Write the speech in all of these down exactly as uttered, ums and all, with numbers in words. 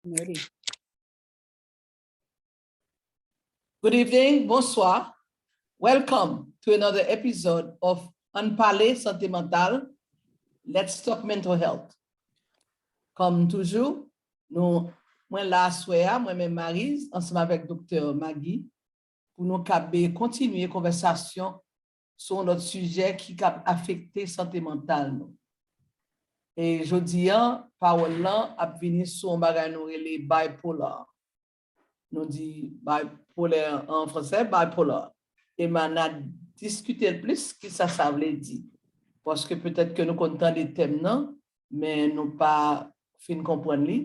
I'm ready. Good evening, bonsoir. Welcome to another episode of Ann Pale Sante Mantal. Let's talk mental health. Kòm toujou, nou, mwen la aswè a, mwen menm Maryse, ansanm avèk Doktè Maggie, pou nou kab kontinye konvèsasyon sou yon lòt sijè ki kab afekte sante mantal nou. E jodi a, pawòl lan ap vini sou yon bagay nou rele bipolar. Nou di bipolar an fransè, bipolar. E m a n a diskite l plis, kisa sa vle di. Paske petèt ke nou konn tande tèm nan, men nou pa fin konprann li.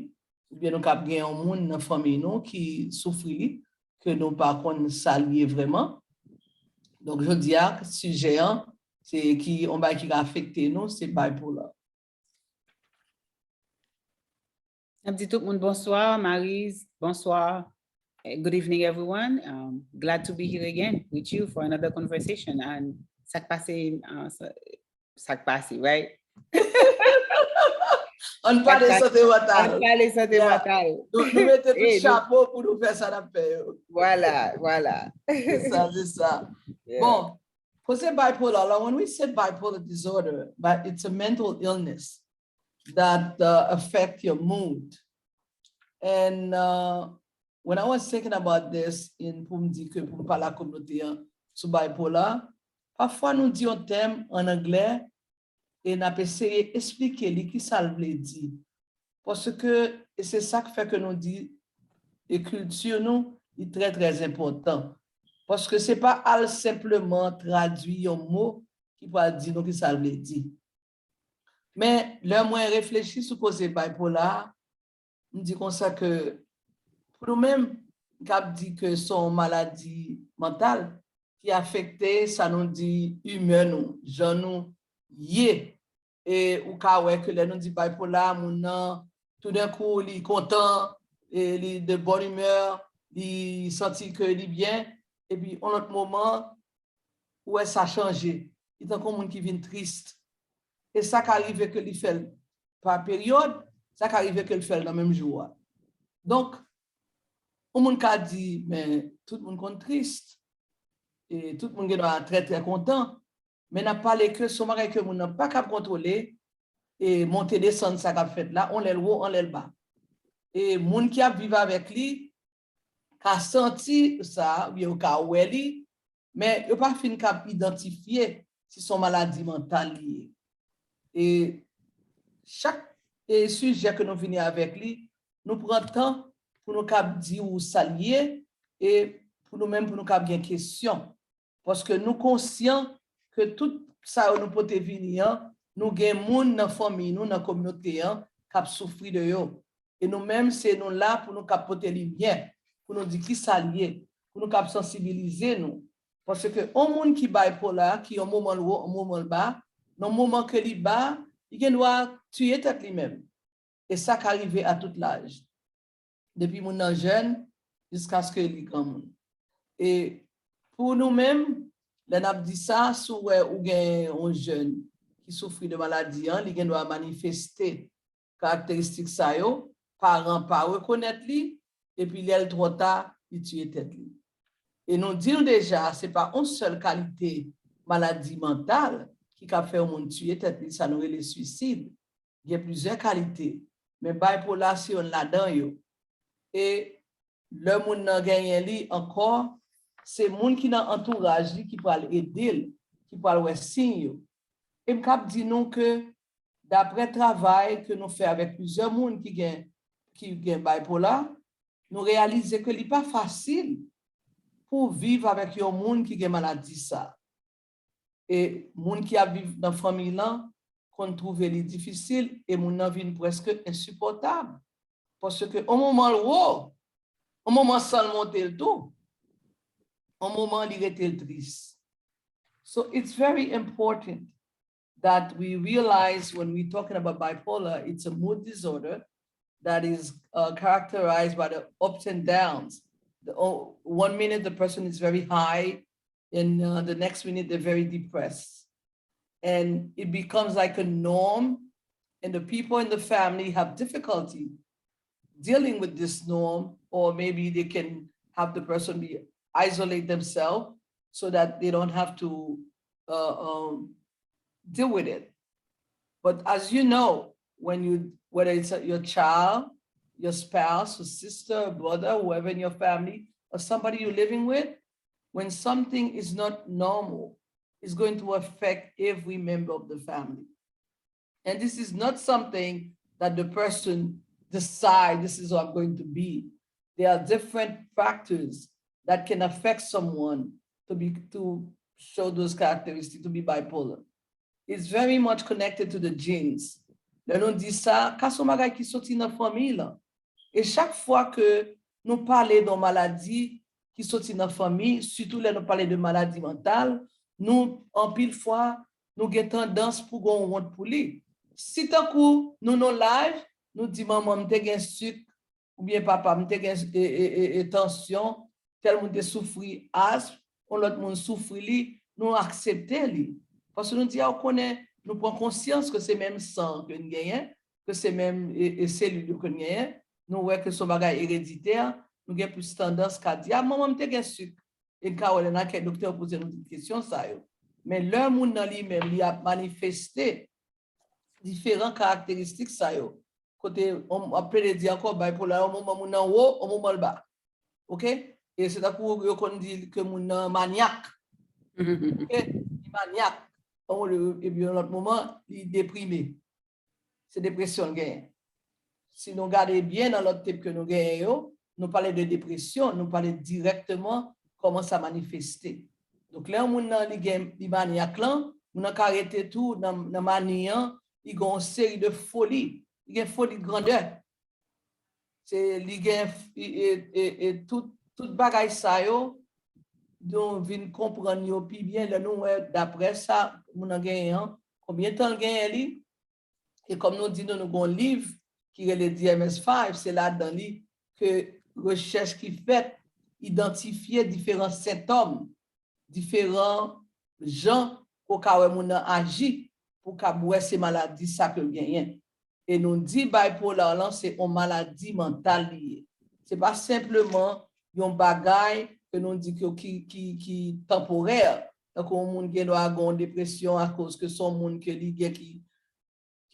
Oubyen nou kab gen yon moun nan fanmi nou ki soufri li, ke nou pa konn sa l ye vrèman. Donk, jodi a, sijè an, se ki, yon bagay ki ka afekte nou, se bipolar. N ap di tout moun bonswa, Maryse, bonswa. Eh, good evening, everyone. Um, glad to be here again with you for another conversation. And sa k pase, uh, sa, sa k pase, right? Ann pale sante mantal. Ann pale sante mantal. Nou, nou mete tout chapo pou nou fè sa n ap fè yo. Vwala, vwala. Se sa, se sa. Bon, koze bipolar la, when we say bipolar disorder, but it's a mental illness that uh, affect your mood. And uh, when I was thinking about this, in, pou m di ke pou m pale ak kominote an sou bipolar, pafwa nou di yon tèm an anglè e n ap eseye esplike li kisa l vle di. Paske, e se sa k fè ke nou di, e kilti nou, li trè, trè enpòtan. Paske se pa al senpleman tradui yon mo ki pral di nou kisa l vle di. Men, lè mwen reflechi sou koze bipolar, m di konsa ke pou nou menm, m kab di ke se yon maladi mantal ki afekte sa nou di imè nou, jan nou ye. E ou ka wè ke lè nou di bipolar, moun nan, toudenkou, li kontan, e li de bonne humeur, li santi ke li byen, epi yon lòt moman, ou wè sa chanje. Li tankou moun ki vin tris. E sa ka rive ke li fè l pa peryòd, sa ka rive ke l fè l nan menm jou a. Donk, yon moun ka di, men tout moun konn tris, e tout moun gen dwa trè, trè kontan, men n ap pale ke se yon bagay ke moun nan pa kab kontwole, e monte desann sa k ap fèt la, yon lè l wo, yon lè l ba. E moun ki ap viv avèk li ka santi sa, oubyen yo ka wè li, men yo pa fin kab idantifye si se yon maladi mantal li ye. E chak e sijè ke nou vini avèk li, nou pran tan pou nou kab di ou sa l ye, e pou nou menm, pou nou kab gen kesyon. Paske nou konsyan ke tout sa yo nou pote vini an, nou gen moun nan fanmi nou, nan kominote an, k ap soufri de yo. E nou menm, se nou la pou nou kab pote limyè, pou nou di kisa l ye, pou nou kab sansibilize nou. Paske yon moun ki bipolar, ki yon moman l wo, yon moman l ba, nan moman ke li ba, li gen dwa tiye tèt li menm. E sa ka rive a tout laj. Depi moun nan jèn, jiskaske li granmoun. E pou nou menm, lè n ap di sa, si w wè ou gen yon jèn ki soufri de maladi an, li gen dwa manifeste karakteristik sa yo, paran pa rekonèt li, epi lè l twò ta, li tiye tèt li. E nou di l deja, se pa yon sèl kalite maladi mantal ki ka fè yon moun tiye tèt li, sa nou rele swisid. Gen plizyè kalite, men bipolar se youn ladan yo. E lè moun nan genyen li ankò, se moun ki nan antouraj li ki pral ede l, ki pral wè siy yo. E m kab di nou ke, daprè travay ke nou fè avèk plizyè moun ki gen, ki gen bipolar, nou reyalize ke li pa fasil pou viv avèk yon moun ki gen maladi sa. E moun ki ap viv nan fanmi lan konn twouve li difisil e moun nan vin prèske ensipòtab. Paske yon moman l wo, yon moman san l monte l tou, yon moman li rete l tris. So it's very important that we realize when we're talking about bipolar, it's a mood disorder that is uh, characterized by the ups and downs. The, oh, one minute the person is very high, and uh, the next minute they're very depressed. And it becomes like a norm, and the people in the family have difficulty dealing with this norm, or maybe they can have the person be isolate themselves so that they don't have to uh, um, deal with it. But as you know, when you, whether it's your child, your spouse, a sister, a brother, whoever in your family, or somebody you're living with, when something is not normal, it's going to affect every member of the family. And this is not something that the person decide, this is how I'm going to be. There are different factors that can affect someone to be, to show those characteristics, to be bipolar. It's very much connected to the genes. Lè nou di sa, ka se yon bagay ki soti nan fanmi lan. E chak fwa ke nou pale de yon maladi ki soti nan fanmi, sitou lè nou pale de maladi mantal, nou, anpil fwa, nou gen tandans pou gen yon wont pou li. Si tankou nou nan live, nou di, "Manman m te gen sik, oubyen papa m te gen e, e, e, e tansyon, tèl moun te soufri asm, yon lòt moun soufri li," nou aksepte li. Paske nou di, "A, ou konnen, nou pran konsyans ke se menm san ke n genyen, ke se menm e, e selil yo ke n genyen, nou wè ke se yon bagay ereditè, nou gen plis tandans ka di, 'A, manman m te gen sik.'" E n ka wè lè nan kèk doktè yo poze nou tout kesyon sa yo. Men lè moun nan li menm, li ap manifeste diferan karakteristik sa yo, kote on ap plede di ankò, bipolar, yon moman moun nan wo, yon moman l ba. Oke? E se tankou yo konn di ke moun nan manyak. Oke? Li manyak. Yon, epi yon lòt moman, li deprime. Se depresyon l genyen. Si nou gade byen nan lòt tep ke nou genyen yo, nou pale de depresyon, nou pale dirèkteman kòman sa manifeste. Donk, lè yon moun nan li gen, li manyak lan, moun nan ka rete tou nan, nan mani an, li gen yon seri de foli, li gen foli grandè. Se li gen e, e, e, e tout, tout bagay sa yo, nou vin konprann yo pi byen lè nou wè daprè sa moun nan genyen an, konbyen tan l genyen li, e kòm nou di nou, nou gen yon liv ki rele D M S five, se ladan li ke rechèch ki fèt idantifye diferan sentòm, diferan jan ke w ka wè moun nan aji pou w kab wè se maladi sa ke l genyen. E nou di bipolar lan se yon maladi mantal li ye. Se pa senpleman yon bagay ke nou di ke, ki, ki, ki tanporè. Tankou yon moun gen dwa gen yon depresyon akoz ke se yon moun ke li gen ki,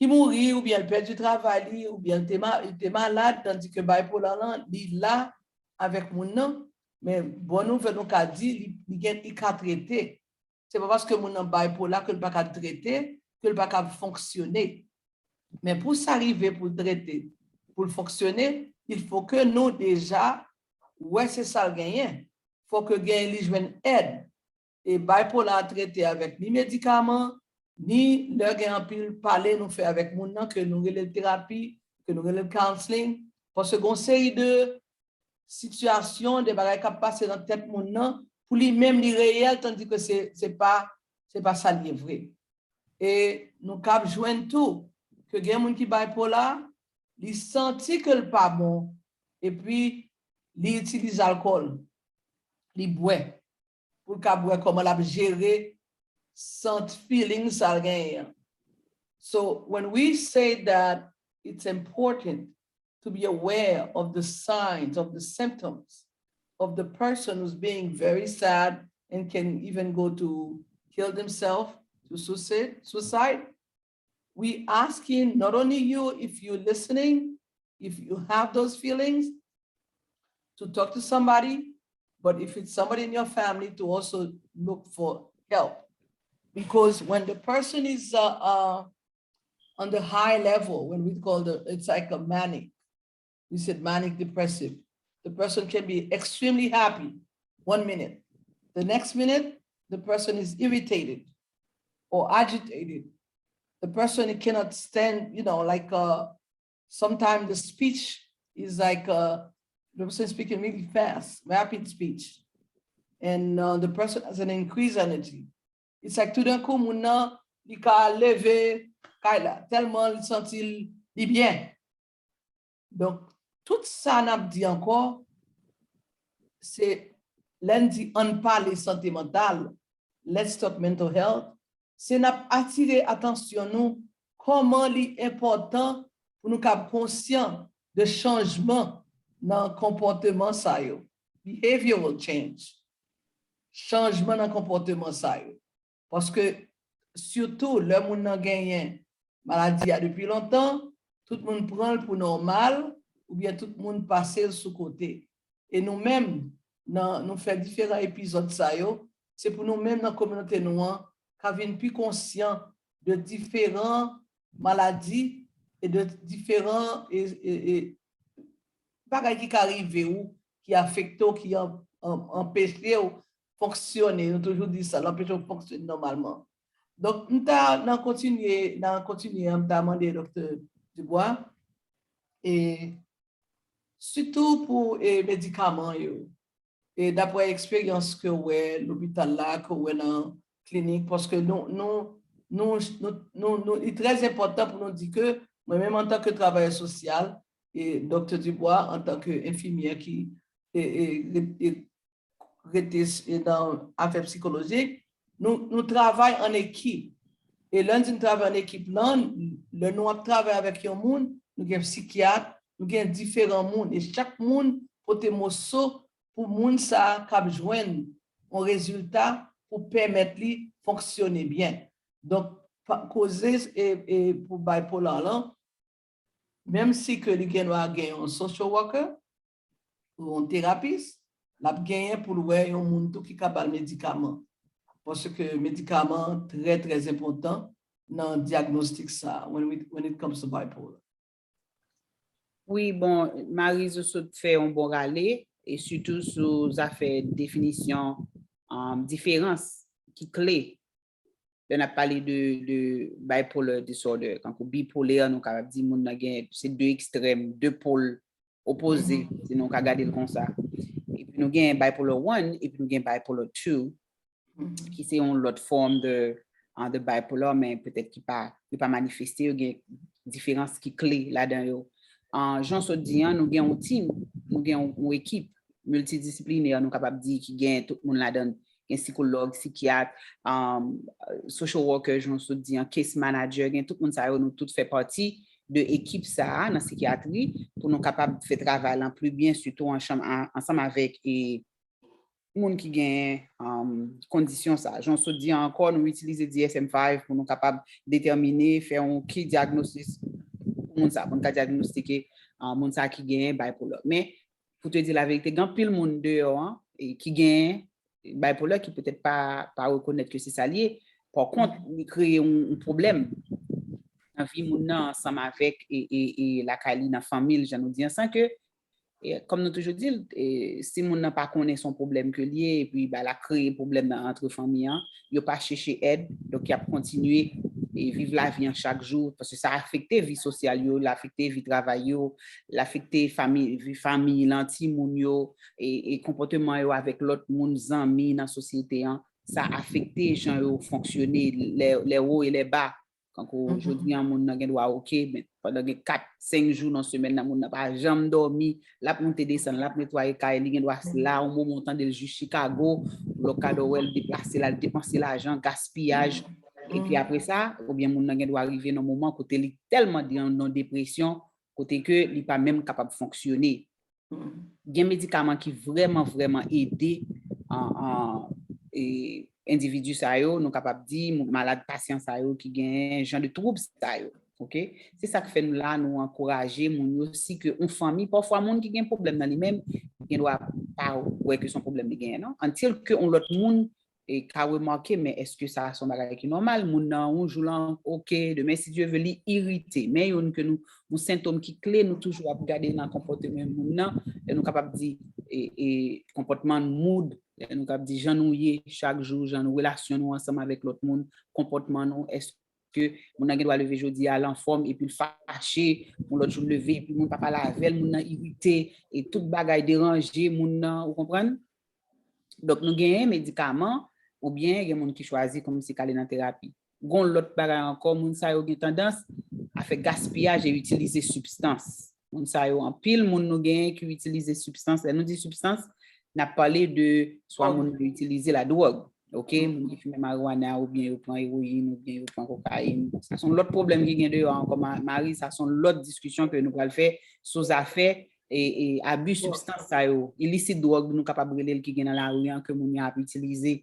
ki mouri, oubyen l pèdi travay li, oubyen l te, ma, li te malad, tandi ke bipolar lan, li la avèk moun nan. Men bon nouvèl nou ka di, li, li gen, li ka trete. Se pa paske moun nan bipolar ke l pa ka trete, ke l pa ka fonksyone. Men pou sa rive pou l trete, pou l fonksyone, il faut que nou deja wè se sa l genyen. Fò ke gen li jwenn èd. E bipolar trete avèk ni medikaman, ni lè gen anpil pale nou fè avèk moun nan, ke nou rele l terapi, ke nou rele l counseling. Paske gen yon seri de sitiyasyon, de bagay k ap pase nan tèt moun nan, pou li menm li reyèl, tandi ke se, se pa, se pa sa l ye vre. E nou kab jwenn tou ke gen moun ki bipolar, li santi ke l pa bon, epi li itilize alkòl, li bwè, pou l kab wè kòman l ap jere sant, feeling sa l genyen an. So when we say that it's important to be aware of the signs, of the symptoms of the person who's being very sad and can even go to kill themselves, to suicide, suicide, we asking not only you, if you're listening, if you have those feelings, to talk to somebody, but if it's somebody in your family, to also look for help. Because when the person is uh, uh, on the high level, when we call the, it's like a manic, we said manic depressive. The person can be extremely happy one minute. The next minute, the person is irritated or agitated. The person cannot stand, you know, like uh, sometimes the speech is like uh, the person speaking really fast, rapid speech. And uh, the person has an increased energy. It's like tout d'un coup, moun nan, li ka leve kay la, tèlman li santi l, li byen. Donk, tout sa n ap di ankò, se lè n di ann pale sante mantal, let's talk mental health, se n ap atire atansyon nou kòman li enpòtan pou nou kab konsyan de chanjman nan konpòteman sa yo. Behavioral change. Chanjman nan konpòteman sa yo. Paske, sitou, lè moun nan genyen maladi a depi lontan, tout moun pran l pou nòmal, oubyen tout moun pase l sou kote. E nou menm, nan, nou fè diferan epizòd sa yo, se pou nou menm nan kominote nou an, ka vin pi konsyan de diferan maladi e de diferan e, e, e, bagay ki ka rive ou, ki afekte w, ki an- an- anpeche w fonksyone. Nou toujou di sa, l anpeche w fonksyone nòmalman. Donk, m ta nan kontinye, nan kontinye an, m ta mande Doktè Dubois, e sitou pou e, medikaman yo, e daprè eksperyans ke w wè lopital la, ke w wè nan klinik, paske nou, nou, nou, nou, nou, nou, li trè enpòtan pou nou di ke mwen menm antanke travayè sosyal, e Doktè Dubois antanke enfimyè ki e, e, e, rete s- e nan afè sikolojik, nou, nou travay an ekip. E lè n di n travay an ekip lan, lè nou ap travay avèk yon moun, nou gen sikyat, nou gen diferan moun. E chak moun pote moso pou moun sa a k ap jwenn yon rezilta pou pèmèt li fonksyone byen. Donk, pa- koze e, e pou bipolar lan, menm si ke li gen dwa gen yon social worker ou yon terapis, l ap genyen pou l wè yon moun tou ki ka ba l medikaman. Paske medikaman trè, trè enpòtan nan dyagnostik sa, when, we, when it comes to bipolar. Wi, bon, Maryse, ou sot fè yon bon rale, e sitou sou zafè definisyon um, diferans ki kle lè n ap pale de, de bipolar disorder. Kankou bipolè, nou kapab di moun nan gen se de ekstrèm, de pol opoze, si nou ka gade l konsa. Epi nou gen bipolar one, epi nou gen bipolar two, ki se yon lòt fòm de, uh, de bipolar, men petèt ki pa, yo pa manifeste, yo gen diferans ki kle ladan yo. Uh, jan w sot di an, nou gen yon team, nou gen yon, yon ekip miltidisiplinè, nou kapab di, ki gen tout moun ladan l, gen sikològ, sikyat, um, social worker, jan w sot di an, case manager, gen tout moun sa yo, nou tout fè pati de ekip sa a nan sikyatri pou nou kapab fè travay lan pli byen, sitou ansanm, an- ansanm avèk e, moun ki gen um, kondisyon sa. Jan w sot di an ankò, nou itilize D S M five pou nou kapab detèmine, fè yon key diagnosis pou moun sa, pou nou ka dyagnostike uh, moun sa ki gen bipolar. Men, pou te di laverite, gen anpil moun deyò an e ki gen bipolar ki petèt pa, pa rekonèt ke se sa l ye. Pa kont, li kreye yon, yon pwoblèm nan vi moun nan ansanm avèk e, e, e lakay li, nan fanmi l, jan nou di an, san ke, e, kòm nou toujou di l, e, si moun nan pa konnen se yon pwoblèm ke l ye, epi ba l ap kreye pwoblèm nan antre fanmi an, yo pa chèche èd, donk y ap kontinye e viv lavi an chak jou, paske sa afekte vi sosyal yo, l afekte vi travay yo, l afekte fanmi, vi fanmi lan, timoun yo, e, e konpòteman yo avèk lòt moun, zanmi nan sosyete an, sa afekte jan yo fonksyone, lè, lè wo e lè ba. Kankou jodi an, moun nan gen dwa oke, men pandan gen kat, senk jou nan semèn nan, moun nan pa janm dòmi, l ap monte desann, l ap netwaye kay, li gen dwa la yon moman w tande l jis Chicago, lòt ka dò wè l deplase, l al depanse lajan, gaspiyaj. Epi apre sa, oubyen moun nan gen dwa rive nan moman kote li tèlman nan depresyon, kote ke li pa menm kapab fonksyone. Gen medikaman ki vrèman, vrèman ede an, an, e, endividi sa yo, nou kapab di, malad pasyan sa yo ki gen jan de twoub sa yo. Oke? Se sa k fè nou la, nou ankouraje moun yo, si ke yon fanmi, pafwa moun ki gen pwoblèm nan li menm, gen dwa pa wè ke se yon pwoblèm li genyen, non? Until ke yon lòt moun e ka remake, men èske sa se yon bagay ki nòmal? Moun nan, yon jou la, oke, demen, si Dye vle, li irite. Men youn ke nou, yon sentòm ki kle, nou toujou ap gade nan konpòteman moun nan, lè nou kapab di, e, e, konpòtman, mood, lè nou kapab di jan nou ye chak jou, jan nou, relasyon nou ansanm avèk lòt moun, konpòtman nou, èske moun nan gen dwa leve jodi a l anfòm, epi l fache, yon lòt jou l leve, epi moun pa pale avè l, moun nan irite, e tout bagay deranje moun nan, ou konprann? Donk, nou genyen medikaman, oubyen gen moun ki chwazi kòmsi k ale nan terapi. Gon lòt bagay ankò, moun sa yo gen tandans a fè gaspiyaj e itilize sibstans. Moun sa yo, anpil moun nou genyen ki itilize sibstans. Lè nou di sibstans, n ap pale de swa moun yo itilize ladwòg. Ok, moun ki fimen marijuana oubyen yo pran ewoyin oubyen yo pran kokayin. Sa se yon lòt pwoblèm ki gen deyò ankò, Marie, sa se yon lòt diskisyon ke nou pral fè sou zafè e, e abi sibstans sa yo, ilisit dwòg nou kapab rele l ki gen nan lari an ke moun yo ap itilize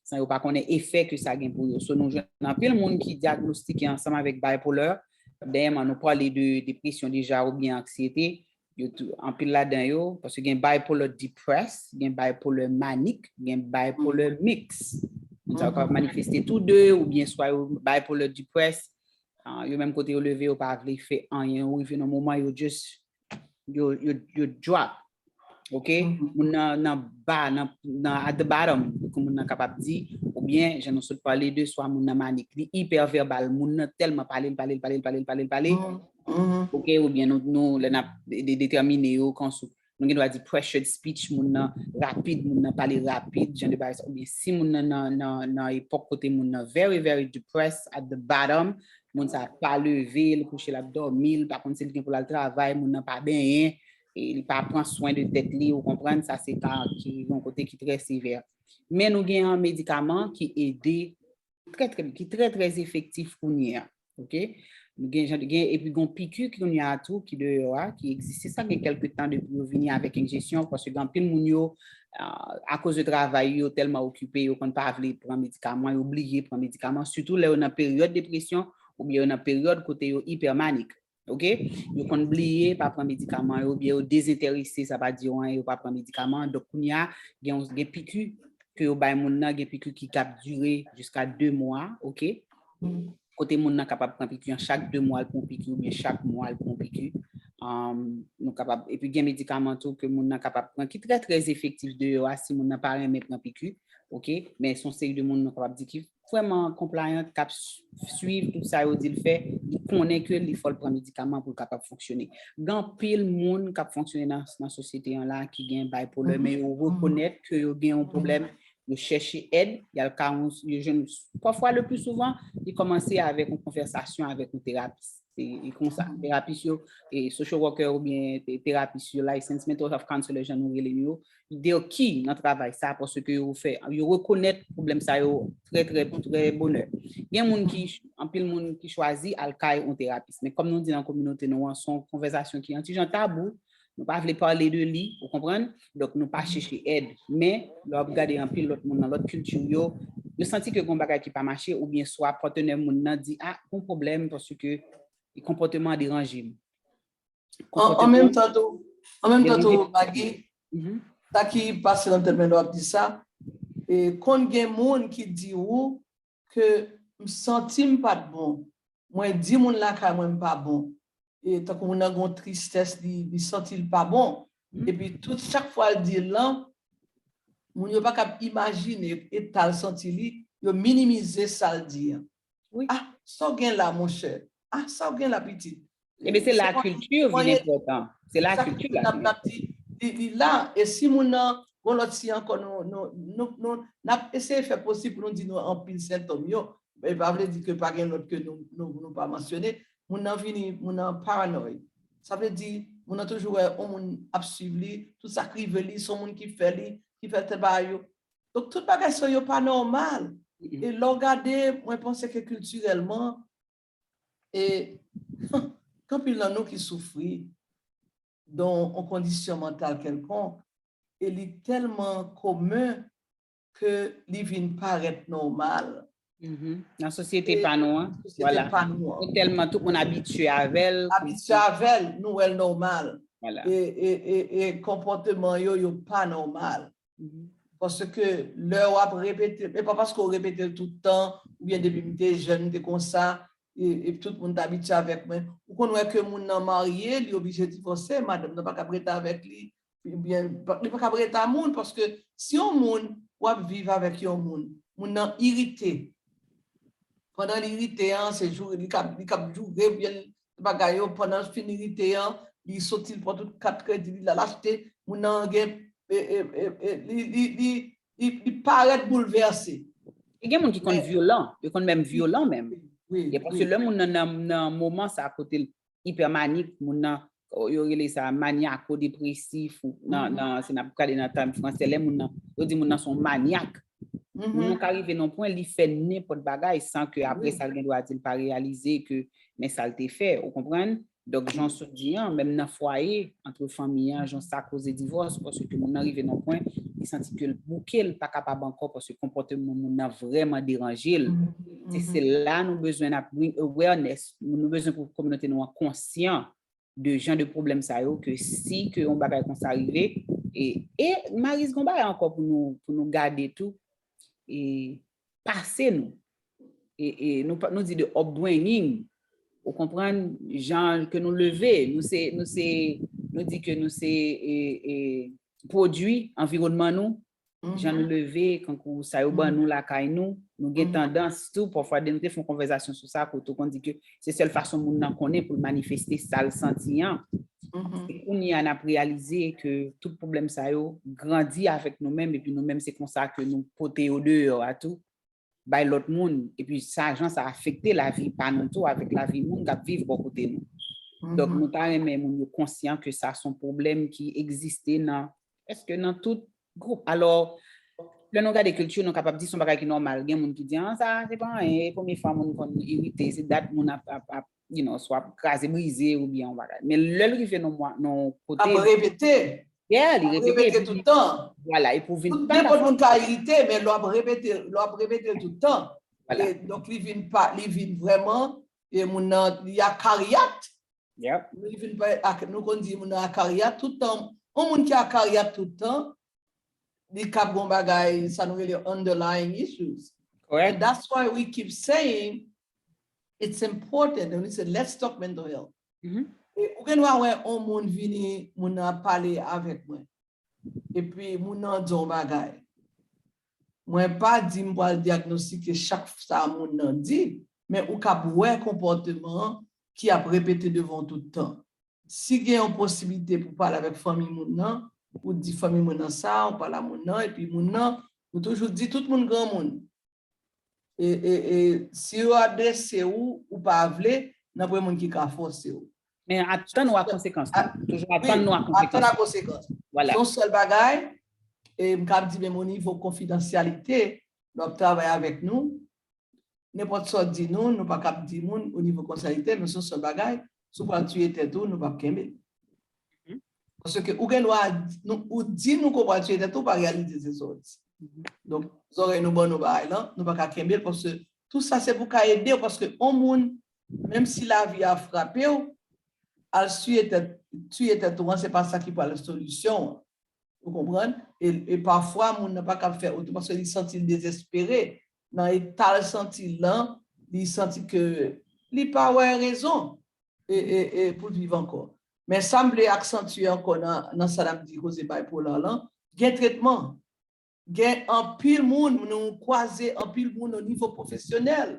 san yo pa konnen efè ke sa gen pou yo. So nou jwenn anpil moun ki dyagnostike ansanm avèk bipolar. Dèyèman nou pale de depresyon deja oubyen anksiyete. Yo tou, anpil ladan yo, paske gen bipolar depressed, gen bipolar manic, gen bipolar mix. Moun sa yo kapab manifeste tou de, oubyen swa yo bipolar depressed, ah, yo menm kote yo leve, yo pa vle fè anyen, yo rive nan moman, yo just, yo, yo, yo drop. Ok? Moun nan, nan ba, nan, nan at the bottom, ke moun nan kapab di, oubyen, jan nou sot pale de, swa moun nan manik, li ipè vèbal, moun nan tèlman pale l, pale l, pale l, pale l, pale l, pale l, ok, oubyen nou, nou lè n ap de- de- detèmine yo kon sou, nou gen dwa di pressured speech, moun nan rapid, moun nan pale rapid, jan de bagay sa, oubyen si moun nan nan nan nan epòk kote moun nan very very depressed at the bottom, moun sa pa leve, l kouche l ap dòmi, l pa konn si l gen pou l al travay, moun nan pa benyen, e li pa pran swen de tèt li, ou konprann, sa se ka ki rive yon kote ki trè sevè. Men nou gen yon medikaman ki ede trè trè, ki trè trè efektif kounye a. Ok? Nou gen jan gen epi gon piki kounye a tou ki deyò a, ki egziste, sa gen kèlke tan depi yo vini avèk enjeksyon, paske gen anpil moun yo, ah, akoz de travay yo tèlman okipe, yo konn pa vle pran medikaman, yo bliye pran medikaman, sitou lè yo nan peryòd depresyon oubyen yo nan peryòd kote yo ipèmanik. Ok? Yo konn bliye pa pran medikaman yo, oubyen yo dezenterese, sa pa di yo anyen, yo pa pran medikaman. Donk kounye a, gen yon- gen piki ke yo bay moun nan, gen piki ki kab dire jiska de mwa, ok? Kote moun nan kapab pran piki an chak de mwa, l pran piki, oubyen chak mwa, l pran piki. Um, nou kapab, epi gen medikaman tou ke moun nan kapab pran ki trè trè efektif deyò a si moun nan pa renmen pran piki, ok? Men se yon seri de moun nou kapab di ki vrèman compliant, k ap swiv tout sa yo di l fè, li konnen ke li fò l pran medikaman pou l kapab fonksyone. Gen anpil moun k ap fonksyone nan, nan sosyete an la ki gen bipolar, men yo rekonèt ke yo gen yon pwoblèm, yo chèche èd, y al ka yon, yo jwenn, pafwa le pli souvan, li kòmanse avèk yon konvèsasyon avèk yon terapis. Se e konsa, terapis yo, e social worker oubyen te- terapis yo, licensed mental health counselor, jan nou rele yo, they're key nan travay sa, paske yo fè, yo rekonèt pwoblèm sa yo trè, trè, trè bonè. Gen moun ki, anpil moun ki chwazi al kay yon terapis, men kòm nou di nan kominote nou an, se yon konvèsasyon ki yon ti jan tabou, nou pa vle pale de li, ou konprann? Donk nou pa chèche èd. Men lè w ap gade anpil lòt moun nan lòt kilti yo, yo santi ke gon bagay ki pa mache, oubyen swa patnè moun nan di, ah, gon pwoblèm, paske konpòteman an deranje m. An menm tan tou, an menm tan tou, Maggie, sa ki pase nan tèt mwen lè w ap di sa, e konn gen moun ki di ou ke m santi m pa t bon, mwen di moun lakay mwen m pa bon, e tankou moun nan gen yon tristès, li, li santi l pa bon, epi tout chak fwa l di l lan, moun yo pa kab imajine eta l santi li, yo minimize sa l di an. Ah, sa w gen la, monchè? Ah, sa w gen la, pitit? Ebyen, se la kilti vin enpòtan. Se la kilti la. N ap di, li, li la, e si moun nan, gon lòt si ankò, nou, nou, nou, nou, n ap eseye fè posib pou nou di nou anpil sentòm yo. E pa vle di ke pa gen lòt ke nou, nou, nou pa mansyone. Moun nan vini, moun nan paranoid. Sa vle di, moun nan toujou wè yon moun ap swiv li, tout sa k rive li, se yon moun ki fè li, ki fè tèl bagay yo. Donk, tout bagay sa yo pa nòmal. E lè w gade, mwen panse ke kiltirèlman, e gen anpil nan nou ki soufri dan yon kondisyon mantal kèlkonk, e li tèlman komen ke li vin parèt nòmal. Nan sosyete pa nou an, sosyete pa nou an. Nou tèlman tout moun abitye avè l. Abitye avè l, nou wè l nòmal. E, e, e, e konpòteman yo, yo pa nòmal. Paske lè w ap repete, e pa paske w repete l tout tan, oubyen depi m te jèn, m te konsa, e, e tout moun t abitye avèk mwen. Ou konn wè ke moun nan marye, li oblije divòse, madanm nan pa kab rete avèk li, oubyen li pa kab rete a moun, paske si yon moun, w ap viv avèk yon moun, moun nan irite. Pandan li irite an, se joure, li kab, li kab joure, oubyen bagay yo, pandan l fin irite an, li soti, li pran tout kat kredi li, l al achte, moun nan gen, e, e, e, e, li, li, li, li, li parèt boulvèse. E gen moun ki konn vyolan, yo konn menm vyolan menm. Wi, paske lè moun nan, nan, nan moman sa kote l ipèmanik, moun nan, yo rele sa manyako-depresif, ou nan, nan, si n ap gade nan tèm fransè, lè moun nan, yo di moun nan se yon manyak. Moun nan ka rive nan pwen, li fè nenpòt bagay san ke apre sa, l gen dwa di l pa reyalize ke men sa l te fè, ou konprann? Donk, jan w sot di an, menm nan fwaye, antre fanmi an, jan sa koze divòs, paske moun nan rive nan pwen, li santi ke l bouke, l pa kapab ankò, paske konpòteman moun nan vrèman deranje l. Se, se la nou bezwen ap bring awareness, nou bezwen pou kominote nou an konsyan de jan de pwoblèm sa yo, ke si ke yon bagay konsa rive, e, e Maryse gon bagay ankò pou nou, pou nou gade tou, e pase nou. E, e nou, pa- nou di de upbringing, ou konprann, jan ke nou leve, nou se, nou se, nou di ke nou se, e, e, pwodui anviwònman nou, jan nou leve, kankou sa yo ban nou lakay nou, nou gen tandans tou, pafwa de nou te fè yon konvèsasyon sou sa, kote w konn di ke se sèl fason moun nan konnen pou l manifeste sa l santi an. Se kounye a n ap reyalize ke tout pwoblèm sa yo grandi avèk nou menm, epi nou menm se konsa ke nou pote yo deyò a tou, bay lòt moun, epi sa, jan sa afekte lavi pa nou tou, avèk lavi moun k ap viv bò kote nou. Donk, nou ta renmen moun yo konsyan ke sa se yon pwoblèm ki egziste nan, èske nan tout gwoup. Alò, lè nou gade kilti, nou kapab di se yon bagay ki nòmal. Gen moun ki di, ah, sa, se pa anyen, e premye fwa moun konn irite, se dat moun ap, ap, ap, you know, swa ap kraze brize oubyen yon bagay. Men lè l rive nan mwa- nan yon kote, ap repete. Yeah, li ap repete, repete epi tout tan. Vwala, e pou vin tout pa nenpòt moun ka irite, men lè w ap repete, lè w ap repete l tout tan. Vwala. E donk, li vin pa, li vin vrèman, e moun nan, li akaryat. Yep. Li vin pa, ak, nou konn di moun nan akaryat tout tan. Yon moun ki akaryat tout tan, li kab gon bagay, sa nou rele underlying issues. Correct. And that's why we keep saying it's important. And we say, let's talk mental health. E ou gen dwa wè yon moun vini, moun nan ap pale avèk mwen. Epi moun nan di yon bagay. Mwen pa di m pral dyagnostike chak sa moun nan di, men ou kab wè konpòteman an ki ap repete devan w tout tan. Si gen yon posiblite pou pale avèk fanmi moun nan, ou di fanmi moun nan sa, ou pale a moun nan, epi moun nan, nou toujou di tout moun granmoun. E, e, e, si yo adrese ou, ou pa vle, n ap wè moun ki ka fòse w. Men atann ou a konsekans. Toujou atann nou a konsekans. Atann a konsekans. Vwala. Se yon sèl bagay, e m kab di menm o nivo konfidansyalite, lè w ap travay avèk nou, nenpòt sa w di nou, nou pa kab di moun o nivo konfidansyalite, men se yon sèl bagay, si w pral tiye tèt ou, nou p ap kenbe l. Paske ou gen dwa, nou, ou di nou ke w pral tiye tèt ou, ou pa reyalize se sa w di. Donk, zòrèy nou ban nou bagay lan, nou pa ka kenbe l, paske tou sa se pou ka ede w, paske yon moun, menm si lavi a frape w, al tiye tèt, tiye tèt ou an, se pa sa ki pral solisyon an. Ou konprann? E, e pafwa, moun nan pa kab fè otou, paske li santi l dezespere. Nan eta l santi l lan, li santi ke li pa wè rezon e, e, e pou l viv ankò. Men sa m vle aksantye ankò nan, nan sa n ap di koze bipolar lan, gen tretman. Gen anpil moun, nou kwaze anpil moun o nivo pwofesyonèl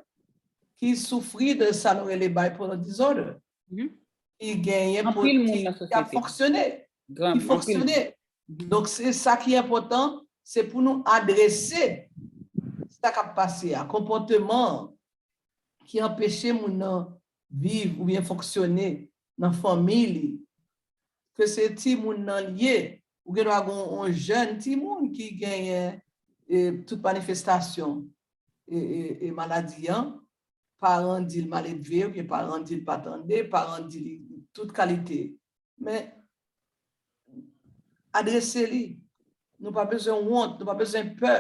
ki soufri de sa nou rele bipolar disorder. Ki genyen, ki ap fonksyone, ki fonksyone. Donk, se sa ki enpòtan, se pou nou adrese sa k ap pase a, konpòteman an ki anpeche moun nan viv oubyen fonksyone nan fanmi li, ke se timoun nan l ye, ou gen dwa gen yon jèn timoun ki genyen, e, tout manifestasyon, e, e, e maladi an, paran di l maledve, oubyen paran di l pa tande, paran di li tout kalite. Men, adrese li. Nou pa bezwen wont, nou pa bezwen pè.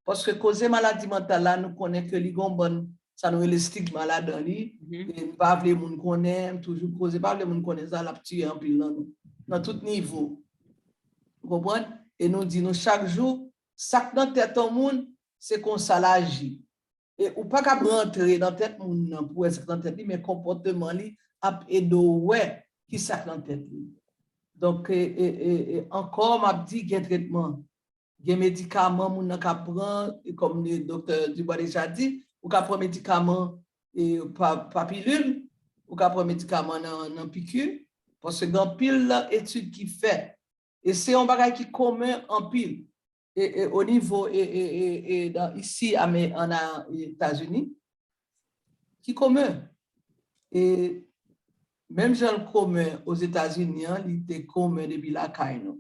Paske koze maladi mantal la, nou konnen ke li gon bann, sa nou rele stigma ladan li. E m pa vle moun konnen, m toujou koze, pa vle moun konnen sa, l ap tiye anpil nan nou. Nan tout nivo. Ou konprann? E nou di nou chak jou, sa k nan tèt yon moun, se konsa l aji. E ou pa kab rantre nan tèt moun nan pou wè sa k nan tèt li, men konpòteman li ap ede w wè ki sa k nan tèt li. Donk, e, e, e, e ankò, m ap di, gen tretman. Gen medikaman moun nan ka pran, e kòm le doktè Dubois deja di, ou ka pran medikaman, e, pa, pa pilil, ou ka pran medikaman nan, nan piki, paske gen anpil etid ki fèt. E se yon bagay ki komen anpil. E, e, o nivo, e, e, e, e, dan, isi, ame, an a, Etazini, ki komen. E menm jan l komen Ozetazini an, li te komen depi lakay nou.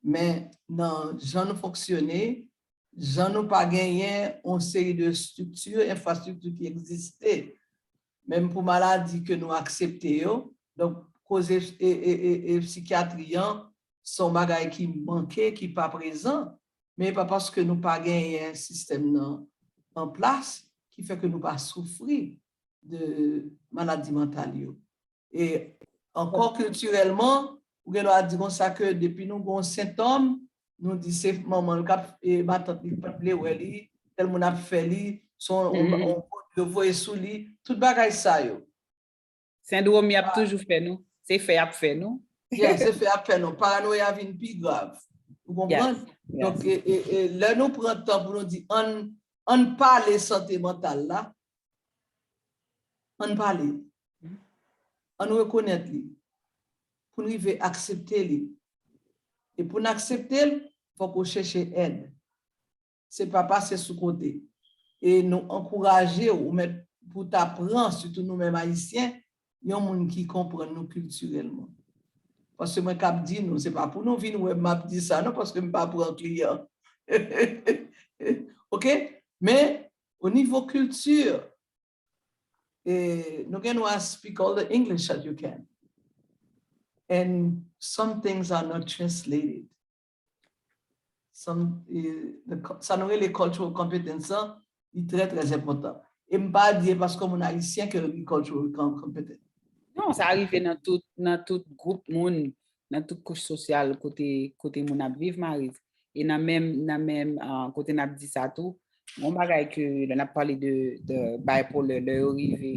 Men nan jan nou fonksyone, jan nou pa genyen yon seri de estrikti, enfrastrikti ki egziste, menm pou maladi ke nou aksepte yo. Donk, koze e, e, e, e psikyatri an se yon bagay ki manke, ki pa prezan, men e pa paske nou pa genyen sistèm nan an plas ki fè ke nou pa soufri de maladi mantal yo. E ankò kiltirèlman, ou gen dwa di konsa ke depi nou gen yon sentòm, nou di se manman l k ap, e matant li k pa t vle wè li, tèl moun ap fè li, se yon, yon, yon yo voye sou li, tout bagay sa yo. Sendwòm y ap toujou fè nou. Se fè y ap fè nou. Yeah, se fè y ap fè nou. Paranoya vin pi grav. Ou konprann? Donk, e, e, e, lè nou pran tan pou nou di ann, ann pale sante mantal la, ann pale, ann rekonèt li, pou n rive aksepte li. E pou n aksepte l, fòk ou chèche èd. Se pa pase sou kote. E nou ankouraje w, ou mèt pou ta pran, sitou nou menm Ayisyen, yon moun ki konprann nou kiltirèlman. Paske mwen k ap di nou, se pa pou nou vin wè m ap di sa non, paske m pa pran kliyan. Oke? Men, o nivo kilti, e, nou gen dwa speak all the English that you can. And some things are not translated. Some, e, the cu- sa nou rele cultural competence lan, li trè, trè enpòtan. E m pa di e paske yon moun ayisyen ke li cultural com- competent. Non, sa rive nan tout, nan tout gwoup moun, nan tout kouch sosyal kote, kote moun ap viv, Marie. E nan menm, nan menm, ah, kote n ap di sa tou, yon bagay ke lè n ap pale de, de bipolar, lè yo rive,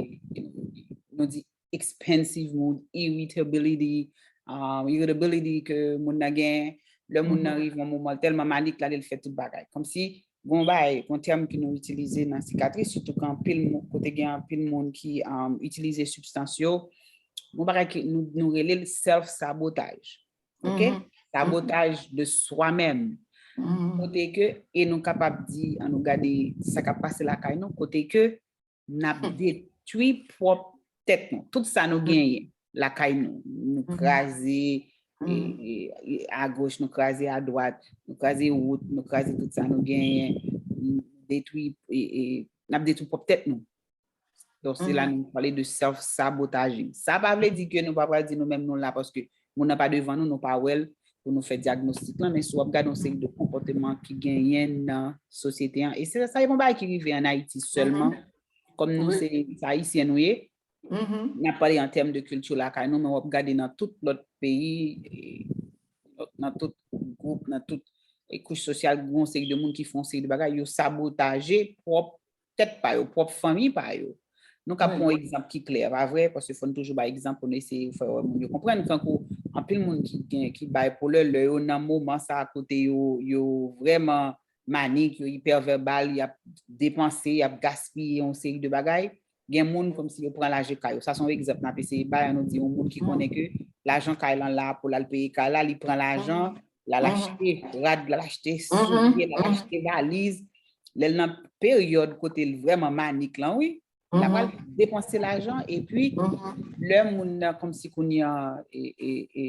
nou di expansive mood, irritability, ah, irritability ke moun nan gen, lè moun nan rive yon moman, l tèlman manik, l ale l fè tout bagay. Kòmsi, gon bagay, gon tèm ke nou itilize nan sikatri, sitou ke anpil moun, kote gen anpil moun ki, um, itilize sibstans yo, gon bagay ke nou, nou rele l self-sabotage. Oke? Sabotaj de swa menm. Kote ke, e nou kapab di, an nou gade sa k ap pase lakay nou, kote ke n ap detwi pwòp tèt nou. Tout sa nou genyen lakay nou. Nou kraze, e, e, e, agoch, nou kraze adwat, nou kraze wout, nou kraze tout sa nou genyen, nou detwi, e, e, n ap detwi pwòp tèt nou. Donk, se la nou pale de self-sabotaging. Sa pa vle di ke nou pa pral di nou menm nou la paske moun nan pa devan nou, nou pa wè l pou nou fè dyagnostik lan, men si w ap gade yon seri de konpòteman ki genyen nan sosyete an, e se sa, se pa yon bagay ki rive ann Ayiti sèlman, kòm nou se Ayisyen nou ye, n ap pale an tèm de kilti lakay nou, men w ap gade nan tout lòt peyi, e, nan tout gwoup, nan tout, e, kouch sosyal, gen yon seri de moun ki fè yon seri de bagay, yo sabotaje pwòp tèt pa yo, pwòp fanmi pa yo. Nou ka pran yon egzanp ki klè, pa vre? Paske fò n toujou bay egzanp pou nou eseye fè wè moun yo konprann. Tankou anpil moun ki gen, ki bipolar, lè yo nan moman sa a kote yo, yo vrèman manik, yo ipèvèbal, y ap depanse, y ap gaspiye yon seri de bagay. Gen moun kòmsi yo pran lajan kay yo. Sa se yon egzanp n ap eseye bay, an nou di yon moun ki konnen ke lajan kay lan la pou l al peye kay la, li pran lajan, l al achte rad, l al achte soulye, l al achte valiz. Lè l nan peryòd kote l vrèman manik lan, wi, l ap al depanse lajan, epi lè moun nan kòmsi kounye a, e, e, e,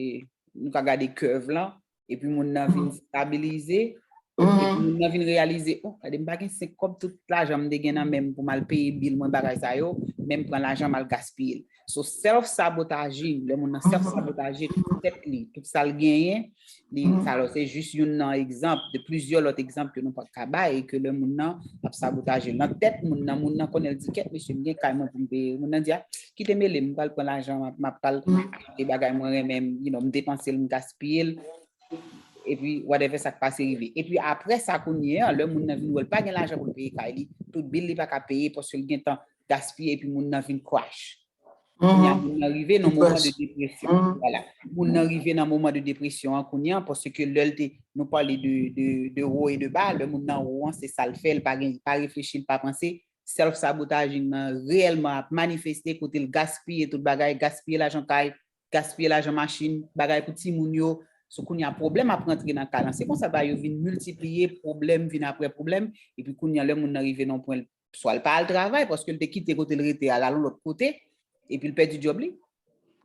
nou ka gade kèv lan, epi moun nan vin stabilize, epi moun nan vin reyalize, oh, gade, m pa gen senk kòb, tout lajan m te gen nan men m pou m al peye bil mwen, bagay sa yo, men m pran lajan m al gaspiye l. So, self-sabotaging, lè moun nan self-sabotaje tout tèt li, tout sa l genyen, li, sa, alò, se jis youn nan egzanp, de plizyè lòt egzanp ke nou pa ka bay, e ke lè moun nan ap sabotaje l nan tèt moun nan, moun nan konnen l di, kèt, mesye, m gen kay mwen pou m peye. Moun nan di, a, kite mele m, m pral pran lajan, m ap, m ap pral achte bagay mwen renmen, you know, m depanse l, m gaspiye l, epi whatever sa k pase rive. Epi apre sa kounye a, lè moun nan vin wè l pa gen lajan pou l peye kay li, tout bil li pa ka peye, paske l gentan gaspiye, epi moun nan vin crash. Kounye a, moun nan rive nan moman de depresyon. Vwala. Moun nan rive nan moman de depresyon an kounye a, paske lè l te, nou pale de, de, de wo e de ba, lè moun nan wo an, se sa l fè, l pa gen, li pa reflechi, li pa panse, self-sabotaging nan reyèlman ap manifeste kote l gaspiye tout bagay, gaspiye lajan kay, gaspiye lajan machin, bagay pou timoun yo. So kounye a pwoblèm ap rantre nan kay lan. Se konsa bagay yo vin miltipliye, pwoblèm vin apre pwoblèm, epi kounye a lè moun nan rive nan pwen, swa l pa al travay paske l te kite kote l rete a, l al yon lòt kote, epi l pèdi djòb li.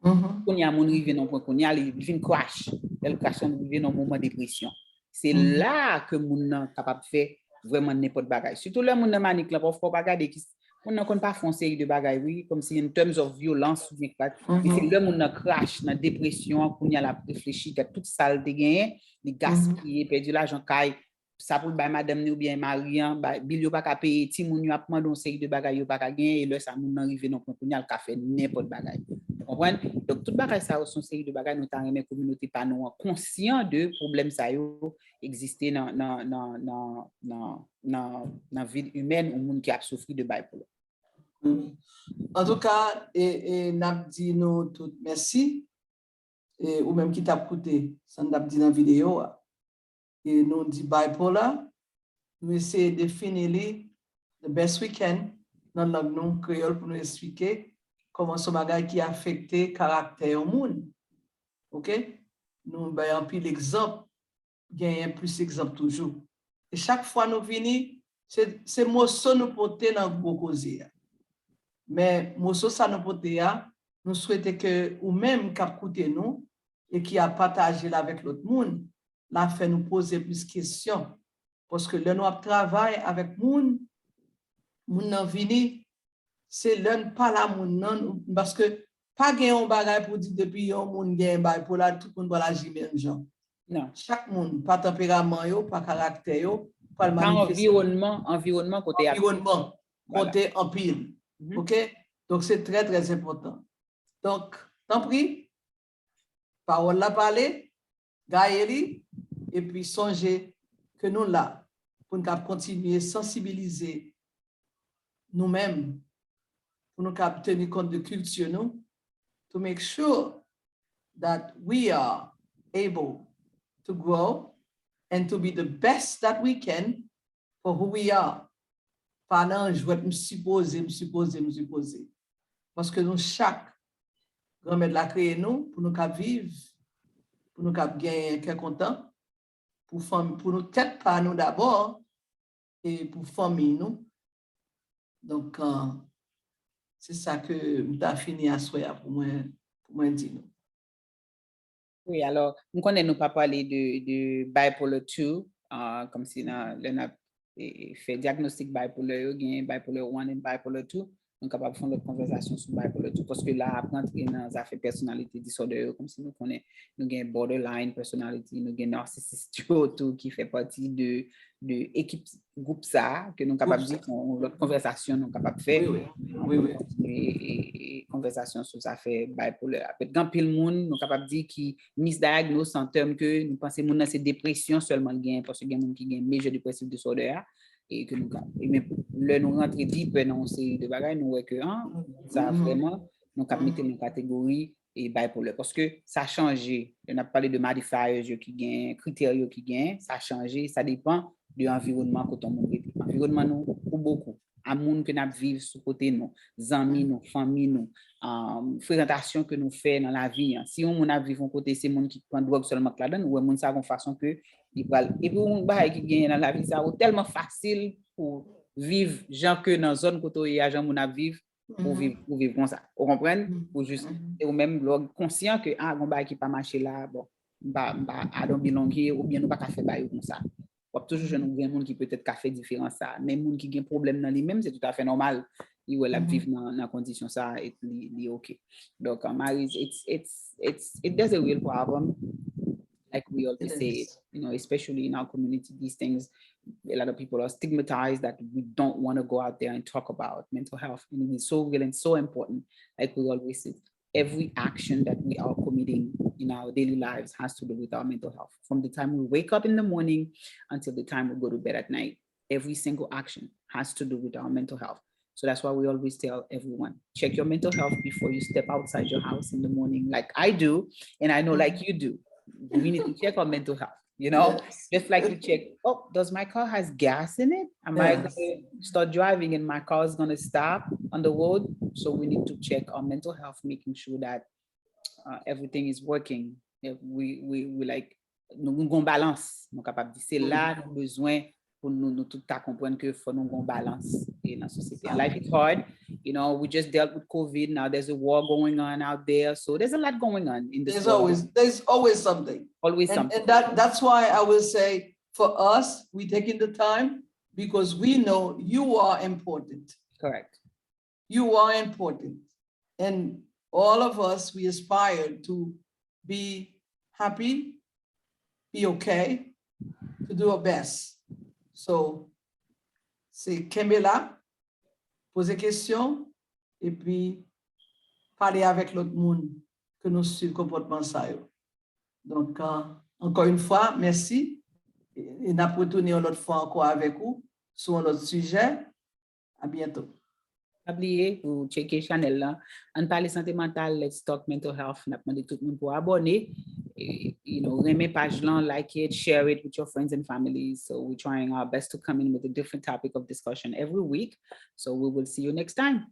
Kounye a moun rive nan pwen, kounye a li vin crash. Lè l crash lan, li rive nan moman depresyon. Se la ke moun nan kapab fè vrèman nenpòt bagay. Sitou lè moun nan manik lan, pafwa w pa gade ki moun nan konn pa fè yon seri de bagay, wi, kòmsi in terms of violence, oubyen krak. Men se lè moun nan crash nan depresyon an, kounye a l ap reflechi, gad tout sa l te genyen, li gaspiye, pèdi lajan kay, sa pou l bay madanm ni oubyen mari an, bay, bil yo pa ka peye, timoun yo ap mande yon seri de bagay yo pa ka genyen, e lè sa moun nan rive nan pwen kounye a l ka fè nenpòt bagay. Ou konprann? Donk, tout bagay sa yo se yon seri de bagay nou ta renmen kominote pa nou an konsyan de pwoblèm sa yo egziste nan, nan, nan, nan, nan, nan, nan vi imèn yon moun ki ap soufri de bipolar. Antouka, e, e n ap di nou tout mèsi. E ou menm ki t ap koute sa n t ap di nan videyo a. E nou di bipolar, nou eseye defini li the best we can nan lang nou kreyòl pou nou esplike kòman se yon bagay ki afekte karaktè yon moun. Oke? Nou bay anpil egzanp, genyen plis egzanp toujou. E chak fwa nou vini, se, se moso nou pote nan gwo koze a. Men moso sa nou pote a, nou swete ke ou menm k ap koute nou e ki ap pataje l avèk lòt moun, la fè nou poze plis kesyon. Paske lè nou ap travay avèk moun, moun nan vini, se lè n pale a moun nan, paske pa gen yon bagay pou di depi yon moun gen bipolar, tout moun pral aji menm jan. Non. Chak moun, pa tanperaman yo, pa karaktè yo, pral manifeste. Pa anviwònman, anviwònman kote y ap. Anviwònman, kote anpil. Oke? Donk, se trè, trè enpòtan. Donk, tanpri, pawòl la pale, gaye li, epi sonje ke nou la pou n kab kontinye sansibilize nou menm, pou nou kab teni kont de kilti nou, to make sure that we are able to grow and to be the best that we can for who we are. Pa nan jwèt m sipoze, m sipoze, m sipoze. Paske nou chak, Granmèt la kreye nou pou nou kab viv, pou nou kab genyen kè kontan, pou fanmi, pou nou tèt pa nou dabò, e pou fanmi nou. Donk, se sa ke m ta fini aswè a pou mwen, pou mwen di nou. Wi, alò, m konnen nou pa pale de, de bipolar two, kòmsi nan, lè n ap fè dyagnostik bipolar yo, gen bipolar one and bipolar two, nou kapab fè yon lòt konvèsasyon sou bipolar two, paske la ap rantre nan zafè personality disorder yo, kòmsi nou konnen nou gen borderline personality, nou gen narcissist yo tou ki fè pati de, de ekip gwoup sa a, ke nou kapab di se yon lòt konvèsasyon nou kapab fè. Konvèsasyon sou zafè bipolar. Petèt gen anpil moun, nou kapab di, ki misdiagnose an tèm ke nou panse moun nan se depresyon sèlman l genyen, paske gen moun ki gen major depressive disorder a, e ke nou ka, e men lè nou rantre deeper nan yon seri de bagay, nou wè ke, an, sa vrèman, nou ka mete l nan kategori e bipolar. Paske sa chanje. Lè n ap pale de modifiers yo ki gen, kritè yo ki gen, sa chanje, sa depann de anviwònman kote yon moun rete. Anviwònman nou, pou bokou, a moun ke n ap viv sou kote nou, zanmi nou, fanmi nou, frekantasyon ke nou fè nan lavi an. Si yon moun ap viv yon kote, se moun ki pran dwòg sèlman k ladan, ou wè moun sa gon fason ke li pral. Epi yon bagay ki genyen nan lavi sa, ou tèlman fasil pou viv jan ke nan zòn kote w ye a, jan moun ap viv, pou viv, pou viv konsa. Ou konprann? Pou jis, e ou menm, lè w konsyan ke, a, gon bagay ki pa mache la, bon, m pa, m pa, I don't belong here, oubyen nou pa ka fè bagay yo konsa. W ap toujou jwenn yon grenn moun ki petèt ka fè diferans sa. Men moun ki gen pwoblèm nan li menm, se toutafè nòmal. Li wè l ap viv nan, nan kondisyon sa, e li, li oke. Donk, Maryse, it's, it's, it's, it, there's a real problem. Like we always say, you know, especially in our community, these things, a lot of people are stigmatized that we don't want to go out there and talk about mental health. And it is so real and so important. Like we always say, every action that we are committing in our daily lives has to do with our mental health. From the time we wake up in the morning until the time we go to bed at night, every single action has to do with our mental health. So that's why we always tell everyone, check your mental health before you step outside your house in the morning, like I do, and I know, like you do. We need to check our mental health, you know? Just like you check, oh, does my car has gas in it? Am I gonna start driving and my car is gonna stop on the road? So we need to check our mental health, making sure that everything is working. We, we, we like, nou, nou gon balans, nou kapab di. Se la nou bezwen pou nou, nou tout ta konprann ke fò nou gon balans e nan sosyete an. Life is hard. You know, we just dealt with COVID. Now there's a war going on out there. So there's a lot going on in this world. There's always, there's always something. Always something. And that, that's why I will say, for us, we taking the time because we know you are important. Correct. You are important. And all of us, we aspire to be happy, be okay, to do our best. So, se kenbe la, poze kesyon, epi pale avèk lòt moun ke nou swiv konpòtman sa yo. Donk, euh, ankò yon fwa, mèsi. E, e n ap retounen yon lòt fwa ankò avèk ou sou yon lòt sijè. A byento. Pa bliye pou tcheke chanèl la. Ann pale sante mantal, Let's Talk Mental Health. N ap mande tout moun pou abòne. E, you know, renmen paj lan, like it, share it with your friends and families. So we're trying our best to come in with a different topic of discussion every week. So we will see you next time.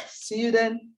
See you then.